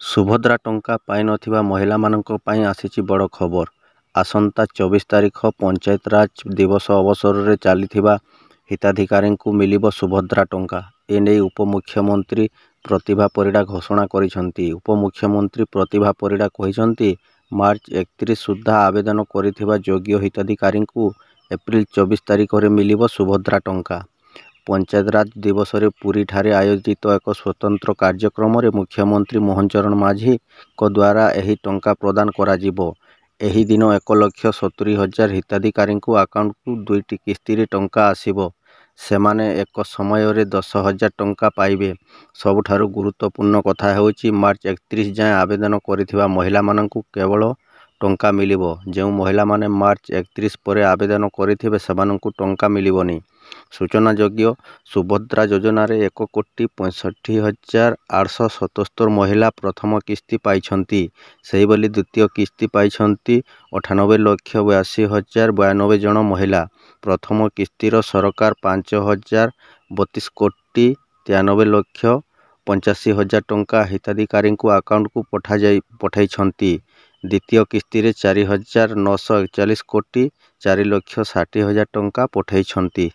ସୁଭଦ୍ରା ଟଙ୍କା ପାଇନଥିବା ମହିଳାମାନଙ୍କ ପାଇଁ ଆସିଛି ବଡ଼ ଖବର। ଆସନ୍ତା 24 ତାରିଖ ପଞ୍ଚାୟତରାଜ ଦିବସ ଅବସରରେ ଚାଲିଥିବା ହିତାଧିକାରୀଙ୍କୁ ମିଳିବ ସୁଭଦ୍ରା ଟଙ୍କା। ଏନେଇ ଉପମୁଖ୍ୟମନ୍ତ୍ରୀ ପ୍ରତିଭା ପରିଡ଼ା ଘୋଷଣା କରିଛନ୍ତି। ଉପମୁଖ୍ୟମନ୍ତ୍ରୀ ପ୍ରତିଭା ପରିଡ଼ା କହିଛନ୍ତି, ମାର୍ଚ୍ଚ 31 ସୁଦ୍ଧା ଆବେଦନ କରିଥିବା ଯୋଗ୍ୟ ହିତାଧିକାରୀଙ୍କୁ ଏପ୍ରିଲ 24 ତାରିଖରେ ମିଳିବ ସୁଭଦ୍ରା ଟଙ୍କା। ପଞ୍ଚାୟତରାଜ ଦିବସରେ ପୁରୀଠାରେ ଆୟୋଜିତ ଏକ ସ୍ୱତନ୍ତ୍ର କାର୍ଯ୍ୟକ୍ରମରେ ମୁଖ୍ୟମନ୍ତ୍ରୀ ମୋହନ ଚରଣ ମାଝୀଙ୍କ ଦ୍ୱାରା ଏହି ଟଙ୍କା ପ୍ରଦାନ କରାଯିବ। ଏହି ଦିନ 1,70,000 ହିତାଧିକାରୀଙ୍କ ଆକାଉଣ୍ଟକୁ ଦୁଇଟି କିସ୍ତିରେ ଟଙ୍କା ଆସିବ। ସେମାନେ ଏକ ସମୟରେ 10,000 ଟଙ୍କା ପାଇବେ। ସବୁଠାରୁ ଗୁରୁତ୍ୱପୂର୍ଣ୍ଣ କଥା ହେଉଛି, ମାର୍ଚ୍ଚ 31 ଯାଏଁ ଆବେଦନ କରିଥିବା ମହିଳାମାନଙ୍କୁ କେବଳ ଟଙ୍କା ମିଳିବ। ଯେଉଁ ମହିଳାମାନେ ମାର୍ଚ୍ଚ 31 ପରେ ଆବେଦନ କରିଥିବେ ସେମାନଙ୍କୁ ଟଙ୍କା ମିଳିବନି। ସୂଚନାଯୋଗ୍ୟ, ସୁଭଦ୍ରା ଯୋଜନାରେ 1,65,877 ମହିଳା ପ୍ରଥମ କିସ୍ତି ପାଇଛନ୍ତି। ସେହିଭଳି ଦ୍ୱିତୀୟ କିସ୍ତି ପାଇଛନ୍ତି 98,82,092 ଜଣ ମହିଳା। ପ୍ରଥମ କିସ୍ତିର ସରକାର 5,032 କୋଟି 93 ଲକ୍ଷ 85 ହଜାର ଟଙ୍କା ହିତାଧିକାରୀଙ୍କ ଆକାଉଣ୍ଟକୁ ପଠାଇଛନ୍ତି। ଦ୍ୱିତୀୟ କିସ୍ତିରେ 4,941 କୋଟି 4 ଲକ୍ଷ 60 ହଜାର ଟଙ୍କା ପଠାଇଛନ୍ତି।